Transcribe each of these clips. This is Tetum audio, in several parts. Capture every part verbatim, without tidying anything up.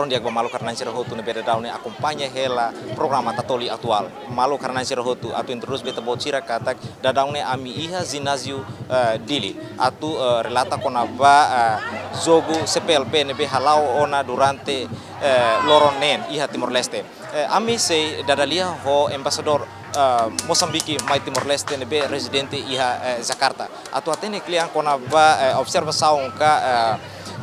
Di'ak ba maluk rona-na'in sira hotu ne'ebé daudaun ne'e akompaña hela programa Tatoli Atuál. Maluk rona-na'in sira hotu, atu introdús ba ita-boot sira katak daudaun ne'e ami iha jináziu, eh, Dili. Atu, eh, relata kona-ba, eh, jogu C P L P ne'ebé hala'o ona durante, eh, loron neen iha Timor-Leste. Eh, ami sei dada lia ho embaixadór, eh, Mosambike mai Timor-Leste ne'ebé rezidente iha, eh, Jakarta. Atu hatene kle'an kona-ba, eh, observasaun ka, eh,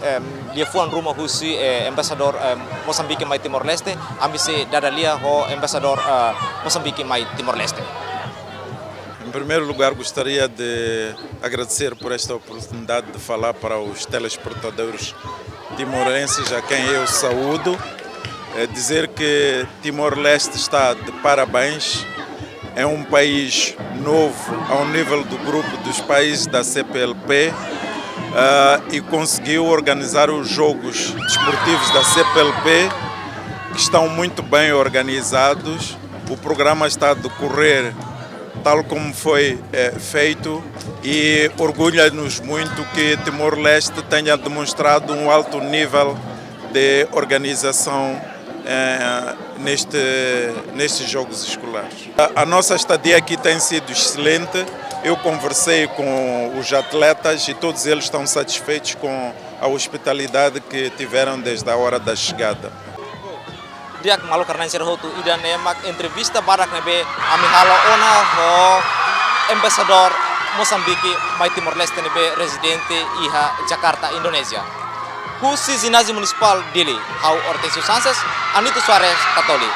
eh, liafuan ruma husi, eh, embaixadór, eh, Mosambike mai Timor-Leste, ami sei dada lia ho embaixadór, eh, Mosambike mai Timor-Leste. Em primeiro lugar, gostaria de agradecer por esta oportunidade de falar para os telespectadores timorenses, a quem eu saúdo. É dizer que Timor-Leste está de parabéns. É um país novo ao nível do grupo dos países da C P L P, ah, e conseguiu organizar os jogos desportivos da C P L P, que estão muito bem organizados. O programa está a decorrer tal como foi, eh, feito, e orgulha-nos muito que Timor-Leste tenha demonstrado um alto nível de organização, eh, neste, nestes Jogos Escolares. A, a nossa estadia aqui tem sido excelente. Eu conversei com os atletas e todos eles estão satisfeitos com a hospitalidade que tiveram desde a hora da chegada. Di'ak maluk rona-na'in sira hotu, ida-ne'e mak entrevista badak ne'ebé ami hala'o ona ho embaixadór Mosambike mai Timor-Leste ne'ebé rezidente iha Jakarta, Indonézia. Husi Jináziu Munisipál Dili, ha'u Hortensio Sanches, Anito Soares, Tatoli.